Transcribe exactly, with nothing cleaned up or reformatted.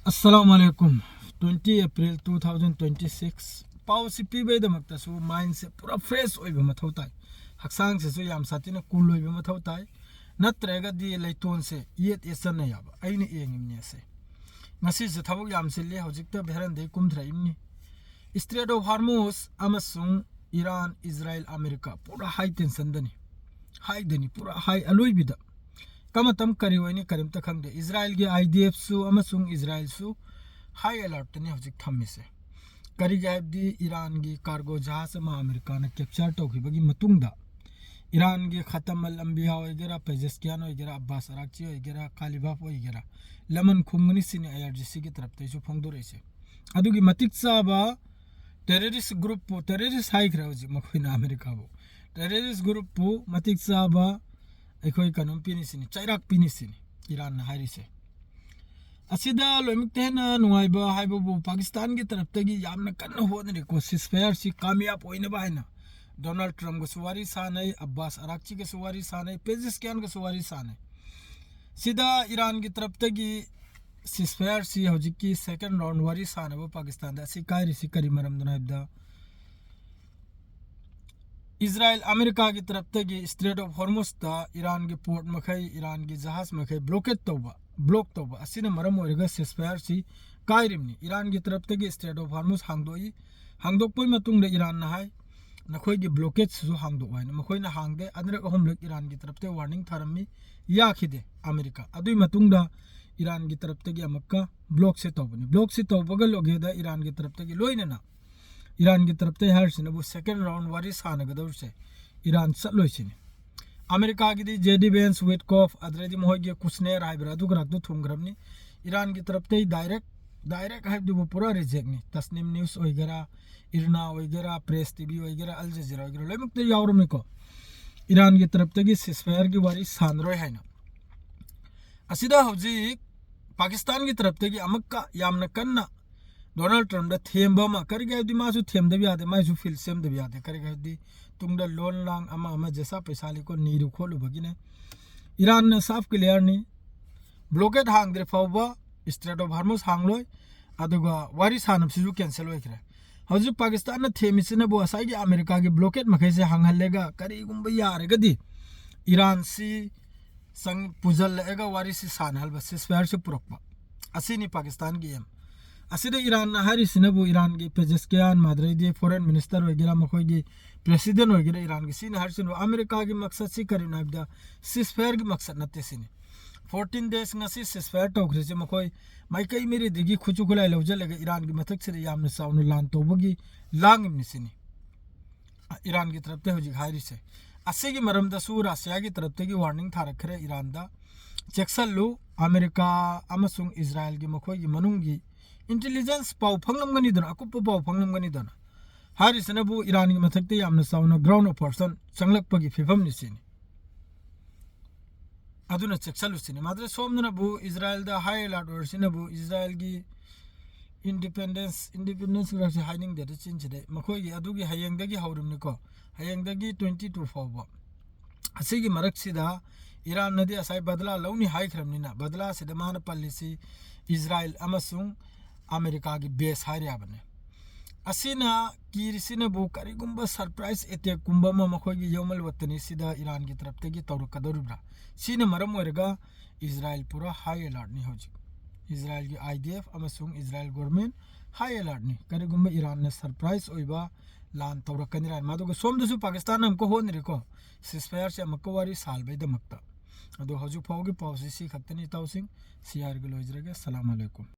ꯑꯁꯂꯥꯃꯨ ꯑꯂꯥꯏꯀꯨꯝ꯫ Twenty April two thousand twenty six꯫ ꯄꯥꯎꯁꯤ ꯄꯤꯕꯩꯗꯃꯛꯇꯁꯨ ꯃꯥꯏꯟꯁꯦ ꯄꯨꯔꯥ fresh ꯑꯣꯏꯕ ꯃꯊꯧ ꯇꯥꯏ꯫ ꯍꯛꯆꯥꯡꯁꯤꯁꯨ ꯌꯥꯝ ꯁꯥꯊꯤꯅ ꯀꯨꯜ ꯑꯣꯏꯕ ꯃꯊꯧ ꯇꯥꯏ꯫ ꯅꯠꯇ꯭ꯔꯒꯗꯤ ꯂꯩꯇꯣꯟꯁꯦ ꯌꯦꯠ ꯌꯦꯠꯁꯟꯅ ꯌꯥꯕ꯫ ꯑꯩꯅ ꯌꯦꯡꯉꯤꯕꯅꯦꯁꯦ꯫ ꯉꯁꯤꯁꯦ ꯊꯕꯛ ꯌꯥꯝ ꯆꯤꯜꯂꯤ꯫ ꯍꯧꯖꯤꯛꯇ ꯚꯦꯔꯟꯗꯩ ꯀꯨꯝꯊꯔꯛꯏꯕꯅꯤ꯫ Strait of Hormuz ꯑꯃꯁꯨꯡ ꯏꯔꯥꯟ, ꯏꯖꯔꯥꯏꯜ, ꯑꯃꯦꯔꯤꯀꯥ ꯄꯨꯔꯥ ꯍꯥꯏ ꯇꯦꯟꯁꯟꯗꯅꯤ꯫ ꯍꯥꯏꯗꯅꯤ, ꯄꯨꯔꯥ ꯍꯥꯏ ꯑꯂꯣꯏꯕꯤꯗ꯫ ꯀꯃꯇꯝ ꯀꯔꯤ ꯑꯣꯏꯅꯤ ꯀꯔꯤꯝꯇ ꯈꯪꯗꯦ꯫ ꯏꯖꯔꯥꯏꯜꯒꯤ IDFꯁꯨ ꯑꯃꯁꯨꯡ ꯏꯖꯔꯥꯏꯜꯁꯨ ꯍꯥꯏ ꯑꯦꯂꯔꯠꯇꯅꯤ ꯍꯧꯖꯤꯛ ꯊꯝꯃꯤꯁꯦ꯫ ꯀꯔꯤꯒꯤ ꯍꯥꯏꯕꯗꯤ ꯏꯔꯥꯟꯒꯤ ꯀꯥꯔꯒꯣ ꯖꯍꯥꯖ ꯑꯃ ꯑꯃꯦꯔꯤꯀꯥꯅ ꯀꯦꯞꯆꯔ ꯇꯧꯈꯤꯕꯒꯤ ꯃꯇꯨꯡꯗ ꯏꯔꯥꯟꯒꯤ ꯈꯇꯝ ꯑꯜ ꯑꯝꯕꯤꯌꯥ ꯑꯣꯏꯒꯦꯔꯥ, ꯄꯦꯖꯦꯁꯀꯤꯌꯥꯟ ꯑꯣꯏꯒꯦꯔꯥ, ꯑꯕꯥꯁ ꯑꯔꯥꯛꯆꯤ ꯑꯣꯏꯒꯦꯔꯥ, ꯈꯥꯂꯤꯕꯥꯐ ꯑꯣꯏꯒꯦꯔꯥ, ꯂꯃꯟ ꯈꯨꯝꯒꯅꯤ ꯁꯤꯅꯤ IRGCꯒꯤ ꯇꯔꯞꯇꯩꯁꯨ ꯐꯣꯡꯗꯣꯔꯛꯏꯁꯦ꯫ ꯑꯗꯨꯒꯤ ꯃꯇꯤꯛ ꯆꯥꯕ ꯇꯦꯔꯣꯔꯤꯁ ꯒ꯭ꯔꯨꯞꯄꯨ, ꯇꯦꯔꯣꯔꯤꯁ ꯍꯥꯏꯈ꯭ꯔꯦ ꯍꯧꯖꯤꯛ ꯃꯈꯣꯏꯅ ꯑꯃꯦꯔꯤꯀꯥꯕꯨ꯫ ꯇꯦꯔꯣꯔꯤꯁ ꯒ꯭ꯔꯨꯞꯄꯨ ꯃꯇꯤꯛ ꯆꯥꯕ ꯑꯩꯈꯣꯏ ꯀꯩꯅꯣꯝ ꯄꯤꯅꯤ ꯁꯤꯅꯤ, ꯆꯩꯔꯥꯛ ꯄꯤꯅꯤ ꯁꯤꯅꯤ ꯏꯔꯥꯟꯅ ꯍꯥꯏꯔꯤꯁꯦ꯫ ꯑꯁꯤꯗ ꯂꯣꯏꯅꯃꯛꯇ ꯍꯦꯟꯅ ꯅꯨꯡꯉꯥꯏꯕ ꯍꯥꯏꯕꯕꯨ ꯄꯥꯀꯤꯁꯇꯥꯟꯒꯤ ꯇꯔꯞꯇꯒꯤ ꯌꯥꯝꯅ ꯀꯟꯅ ꯍꯣꯠꯅꯔꯤꯀꯣ ceasefire ꯁꯤ ꯀꯥꯃꯤꯌꯥꯕ ꯑꯣꯏꯅꯕ ꯍꯥꯏꯅ꯫ ꯗꯣꯅꯥꯜꯗ ꯇ꯭ꯔꯝꯞꯀꯁꯨ ꯋꯥꯔꯤ ꯁꯥꯟꯅꯩ, ꯑꯕꯥꯁ ꯑꯔꯥꯛꯆꯤꯒꯁꯨ ꯋꯥꯔꯤ ꯁꯥꯟꯅꯩ, ꯄꯦꯖꯦꯁꯀꯤꯌꯥꯟꯒꯁꯨ ꯋꯥꯔꯤ ꯁꯥꯟꯅꯩ꯫ ꯁꯤꯗ ꯏꯔꯥꯟꯒꯤ ꯇꯔꯞꯇꯒꯤ ceasefire ꯁꯤ ꯍꯧꯖꯤꯛꯀꯤ second round ꯋꯥꯔꯤ ꯁꯥꯟꯅꯕ ꯄꯥꯀꯤꯁꯇꯥꯟꯗ ꯑꯁꯤ ꯀꯥꯏꯔꯤꯁꯤ ꯀꯔꯤ ꯃꯔꯝꯗꯅꯣ ꯍꯥꯏꯕꯗ ꯏꯖꯔꯥꯏꯜ ꯑꯃꯦꯔꯤꯀꯥꯒꯤ ꯇꯔꯞꯇꯒꯤ Strait of Hormuzꯇ ꯏꯔꯥꯟꯒꯤ ꯄꯣꯔꯠ ꯃꯈꯩ, ꯏꯔꯥꯟꯒꯤ ꯖꯍꯥꯖ ꯃꯈꯩ ꯕ꯭ꯂꯣꯀꯦꯠ ꯇꯧꯕ, ꯕ꯭ꯂꯣꯛ ꯇꯧꯕ ꯑꯁꯤꯅ ꯃꯔꯝ ꯑꯣꯏꯔꯒ ceasefire ꯁꯤ ꯀꯥꯏꯔꯤꯕꯅꯤ꯫ ꯏꯔꯥꯟꯒꯤ ꯇꯔꯞꯇꯒꯤ Strait of Hormuz ꯍꯥꯡꯗꯣꯛꯏ꯫ ꯍꯥꯡꯗꯣꯛꯄꯒꯤ ꯃꯇꯨꯡꯗ ꯏꯔꯥꯟꯅ ꯍꯥꯏ, "ꯅꯈꯣꯏꯒꯤ ꯕ꯭ꯂꯣꯀꯦꯠꯁꯤꯁꯨ ꯍꯥꯡꯗꯣꯛꯑꯣ" ꯍꯥꯏꯅ꯫ ꯃꯈꯣꯏꯅ ꯍꯥꯡꯗꯦ꯫ ꯑꯅꯤꯔꯛ ꯑꯍꯨꯝꯂꯛ ꯏꯔꯥꯟꯒꯤ ꯇꯔꯞꯇ ꯋꯥꯔꯅꯤꯡ ꯊꯥꯔꯝꯃꯤ, ꯌꯥꯈꯤꯗꯦ ꯑꯃꯦꯔꯤꯀꯥ꯫ ꯑꯗꯨꯒꯤ ꯃꯇꯨꯡꯗ ꯏꯔꯥꯟꯒꯤ ꯇꯔꯞꯇꯒꯤ ꯑꯃꯨꯛꯀ ꯕ꯭ꯂꯣꯛꯁꯦ ꯇꯧꯕꯅꯤ꯫ ꯕ꯭ꯂꯣꯛꯁꯦ ꯇꯧꯕꯒ ꯂꯣꯏꯒꯦꯗ ꯏꯔꯥꯟꯒꯤ ꯇꯔꯞꯇꯒꯤ ꯂꯣꯏꯅꯅ, ꯏꯔꯥꯟꯒꯤ ꯇꯔꯞꯇꯒꯤ ꯍꯥꯏꯔꯤꯁꯤꯅꯕꯨ second round ꯋꯥꯔꯤ ꯁꯥꯟꯅꯒꯗꯧꯔꯤꯁꯦ ꯏꯔꯥꯟ ꯆꯠꯂꯣꯏꯁꯤꯅꯤ꯫ ꯑꯃꯦꯔꯤꯀꯥꯒꯤꯗꯤ JD Vance, Witkoff, ꯑꯗꯨꯗꯩꯗꯤ ꯃꯈꯣꯏꯒꯤ ꯀꯨꯁꯅꯦꯔ ꯍꯥꯏꯕ꯭ꯔꯥ, ꯑꯗꯨ ꯈꯔꯗꯨ ꯊꯨꯡꯈ꯭ꯔꯕꯅꯤ꯫ ꯏꯔꯥꯟꯒꯤ ꯇꯔꯞꯇꯒꯤ direct, direct ꯍꯥꯏꯕꯗꯨꯕꯨ ꯄꯨꯔꯥ rejectꯅꯤ꯫ ꯇꯁꯅꯤꯝ ꯅ꯭ꯌꯨꯁ ꯑꯣꯏꯒꯦꯔꯥ, ꯏꯔꯅꯥ ꯑꯣꯏꯒꯦꯔꯥ, ꯄ꯭ꯔꯦꯁ ꯇꯤꯚꯤ ꯑꯣꯏꯒꯦꯔꯥ, ꯑꯜ ꯖꯖꯤꯔꯥ ꯑꯣꯏꯒꯦꯔꯥ, ꯂꯣꯏꯅꯃꯛꯇ ꯌꯥꯎꯔꯝꯃꯤꯀꯣ꯫ ꯏꯔꯥꯟꯒꯤ ꯇꯔꯞꯇꯒꯤ ceasefireꯒꯤ ꯋꯥꯔꯤ ꯁꯥꯟꯅꯔꯣꯏ ꯍꯥꯏꯅ꯫ ꯑꯁꯤꯗ ꯍꯧꯖꯤꯛ ꯄꯥꯀꯤꯁꯇꯥꯟꯒꯤ ꯇꯔꯞꯇꯒꯤ ꯑꯃꯨꯛꯀ ꯌꯥꯝꯅ ꯀꯟꯅ ꯗꯣꯅꯥꯜꯗ ꯇ꯭ꯔꯝꯞꯇ ꯊꯦꯝꯕ ꯑꯃ, ꯀꯔꯤꯒꯤ ꯍꯥꯏꯕꯗꯤ ꯃꯥꯁꯨ ꯊꯦꯝꯗꯕ ꯌꯥꯗꯦ, ꯃꯥꯏꯁꯨ ꯐꯤꯜ ꯁꯦꯝꯗꯕ ꯌꯥꯗꯦ꯫ ꯀꯔꯤꯒꯤ ꯍꯥꯏꯕꯗꯤ ꯇꯨꯡꯗ ꯂꯣꯟ ꯂꯥꯡ ꯑꯃ ꯑꯃ ꯖꯦꯁꯥ ꯄꯩꯁꯥ ꯂꯤꯀꯣ ꯅꯤꯔꯨ ꯈꯣꯠꯂꯨꯕꯒꯤꯅꯦ꯫ ꯏꯔꯥꯟꯅ ꯁꯥꯐ ꯀ꯭ꯂꯤꯌꯥꯔꯅꯤ꯫ ꯕ꯭ꯂꯣꯀꯦꯠ ꯍꯥꯡꯗ꯭ꯔꯤ ꯐꯥꯎꯕ Strait of Hormuz ꯍꯥꯡꯂꯣꯏ, ꯑꯗꯨꯒ ꯋꯥꯔꯤ ꯁꯥꯟꯅꯕꯁꯤꯁꯨ cancel ꯑꯣꯏꯈ꯭ꯔꯦ꯫ ꯍꯧꯖꯤꯛ ꯄꯥꯀꯤꯁꯇꯥꯟꯅ ꯊꯦꯝꯃꯤꯁꯤꯅꯕꯨ ꯉꯁꯥꯏꯒꯤ ꯑꯃꯦꯔꯤꯀꯥꯒꯤ blockade ꯃꯈꯩꯁꯦ ꯍꯥꯡꯍꯜꯂꯒ ꯀꯔꯤꯒꯨꯝꯕ ꯌꯥꯔꯒꯗꯤ ꯏꯔꯥꯟꯁꯤ ꯆꯪ-, ꯄꯨꯁꯤꯜꯂꯛꯑꯒ ꯋꯥꯔꯤꯁꯤ ꯁꯥꯟꯅꯍꯟꯕ, ceasefire ꯁꯤ ꯄꯨꯔꯛꯄ꯫ ꯑꯁꯤꯅꯤ ꯄꯥꯀꯤꯁꯇꯥꯟꯒꯤ aim꯫ ꯑꯁꯤꯗ ꯏꯔꯥꯟꯅ ꯍꯥꯏꯔꯤꯁꯤꯅꯕꯨ, ꯏꯔꯥꯟꯒꯤ ꯄꯦꯖꯦꯁꯀꯤꯌꯥꯟ ꯃꯥꯗ꯭ꯔꯩꯗꯤ foreign minister ꯑꯣꯏꯒꯦꯔꯥ, ꯃꯈꯣꯏꯒꯤ president ꯑꯣꯏꯒꯦꯔꯥ, ꯏꯔꯥꯟꯒꯤ ꯁꯤꯅ ꯍꯥꯏꯔꯤꯁꯤꯅꯕꯨ ꯑꯃꯦꯔꯤꯀꯥꯒꯤ ꯃꯛꯁꯠꯁꯤ ꯀꯔꯤꯅꯣ ꯍꯥꯏꯕꯗ ceasefire ꯒꯤ ꯃꯛꯁꯠ ꯅꯠꯇꯦ ꯁꯤꯅꯤ꯫ Fourteen days ꯉꯁꯤ ceasefire ꯇꯧꯈ꯭ꯔꯤꯁꯦ ꯃꯈꯣꯏ ꯃꯥꯏꯀꯩ ꯃꯔꯤꯗꯒꯤ ꯈꯨꯠꯁꯨ ꯈꯨꯠꯂꯥꯏ ꯂꯧꯁꯤꯜꯂꯒ ꯏꯔꯥꯟꯒꯤ ꯃꯊꯛꯁꯤꯗ ꯌꯥꯝꯅ ꯆꯥꯎꯅ ꯂꯥꯟ ꯇꯧꯕꯒꯤ ꯂꯥꯡꯉꯤꯕꯅꯤ ꯁꯤꯅꯤ꯫ ꯏꯔꯥꯟꯒꯤ ꯇꯔꯞꯇ ꯍꯧꯖꯤꯛ ꯍꯥꯏꯔꯤꯁꯦ꯫ ꯑꯁꯤꯒꯤ ꯃꯔꯝꯗꯁꯨ ꯔꯁꯤꯌꯥꯒꯤ ꯇꯔꯞꯇꯒꯤ warning ꯊꯥꯔꯛꯈ꯭ꯔꯦ ꯏꯔꯥꯟꯗ, "ꯆꯦꯛꯁꯜꯂꯨ, ꯑꯃꯦꯔꯤꯀꯥ ꯑꯃꯁꯨꯡ ꯏꯖꯔꯥꯏꯜꯒꯤ ꯃꯈꯣꯏꯒꯤ ꯃꯅꯨꯡꯒꯤ intelligence ꯄꯥꯎ ꯐꯪꯂꯝꯒꯅꯤꯗꯅ, ꯑꯀꯨꯞꯄ ꯄꯥꯎ ꯐꯪꯂꯝꯒꯅꯤꯗꯅ꯫ ꯍꯥꯏꯔꯤꯁꯤꯅꯕꯨ ꯏꯔꯥꯟꯒꯤ ꯃꯊꯛꯇ ꯌꯥꯝꯅ ꯆꯥꯎꯅ ground operation ꯆꯪꯂꯛꯄꯒꯤ ꯐꯤꯕꯝꯅꯤ ꯁꯤꯅꯤ꯫ ꯑꯗꯨꯅ ꯆꯦꯛꯁꯜꯂꯨ ꯁꯤꯅꯤ꯫ ꯃꯥꯗ꯭ꯔꯦ ꯁꯣꯝꯗꯅꯕꯨ ꯏꯖꯔꯥꯏꯜꯗ high alert ꯑꯣꯏꯔꯤꯁꯤꯅꯕꯨ ꯏꯖꯔꯥꯏꯜꯒꯤ independence, independence ꯈꯔꯁꯦ ꯍꯥꯏꯅꯤꯡꯗꯦꯗ ꯆꯤꯟꯁꯤꯗ꯫ ꯃꯈꯣꯏꯒꯤ ꯑꯗꯨꯒꯤ ꯍꯌꯦꯡꯗꯒꯤ ꯍꯧꯔꯤꯕꯅꯤꯀꯣ, ꯍꯌꯦꯡꯗꯒꯤ twenty two ꯐꯥꯎꯕ꯫ ꯑꯁꯤꯒꯤ ꯃꯔꯛꯁꯤꯗ ꯏꯔꯥꯟꯅꯗꯤ ꯉꯁꯥꯏ ꯕꯗꯂꯥ ꯂꯧꯅꯤ ꯍꯥꯏꯈ꯭ꯔꯕꯅꯤꯅ, ꯕꯗꯂꯥꯁꯤꯗ ꯃꯥꯅ ꯄꯜꯂꯤꯁꯤ ꯏꯖꯔꯥꯏꯜ ꯑꯃꯁꯨꯡ ꯑꯃꯦꯔꯤꯀꯥꯒꯤ base ꯍꯥꯏꯔꯤꯕꯅꯤ꯫ ꯑꯁꯤꯅ ꯀꯤꯔꯤꯁꯤꯅꯕꯨ ꯀꯔꯤꯒꯨꯝꯕ surprise attack ꯀꯨꯝꯕ ꯑꯃ ꯃꯈꯣꯏꯒꯤ ꯌꯧꯃꯜ ꯋꯇꯅꯤꯁꯤꯗ ꯏꯔꯥꯟꯒꯤ ꯇꯔꯞꯇꯒꯤ ꯇꯧꯔꯛꯀꯗꯧꯔꯤꯕ꯭ꯔꯥ? ꯁꯤꯅ ꯃꯔꯝ ꯑꯣꯏꯔꯒ ꯏꯖꯔꯥꯏꯜ ꯄꯨꯔꯥ high alert ꯅꯤ ꯍꯧꯖꯤꯛ꯫ ꯏꯖꯔꯥꯏꯜꯒꯤ I D F ꯑꯃꯁꯨꯡ ꯏꯖꯔꯥꯏꯜ government high alert ꯅꯤ꯫ ꯀꯔꯤꯒꯨꯝꯕ ꯏꯔꯥꯟꯅ surprise ꯑꯣꯏꯕ ꯂꯥꯟ ꯇꯧꯔꯛꯀꯅꯤ ꯍꯥꯏꯅ꯫ ꯑꯗꯨꯒ ꯁꯣꯝꯗꯁꯨ ꯄꯥꯀꯤꯁꯇꯥꯟꯅ ꯑꯃꯨꯛꯀ ꯍꯣꯠꯅꯔꯤꯀꯣ, ceasefire ꯁꯦ ꯑꯃꯨꯛꯀ ꯋꯥꯔꯤ ꯁꯥꯜꯕꯩꯗꯃꯛꯇ꯫ ꯑꯗꯣ ꯍꯧꯖꯤꯛ ꯐꯥꯎꯒꯤ ꯄꯥꯎꯁꯤ ꯁꯤ ꯈꯛꯇꯅꯤ ꯏꯇꯥꯎꯁꯤꯡ꯫ ꯁꯤ ꯍꯥꯏꯔꯒ ꯂꯣꯏꯖꯔꯒꯦ꯫ ꯑꯁꯂꯥꯃꯨ ꯑꯂꯩꯀꯨꯝ꯫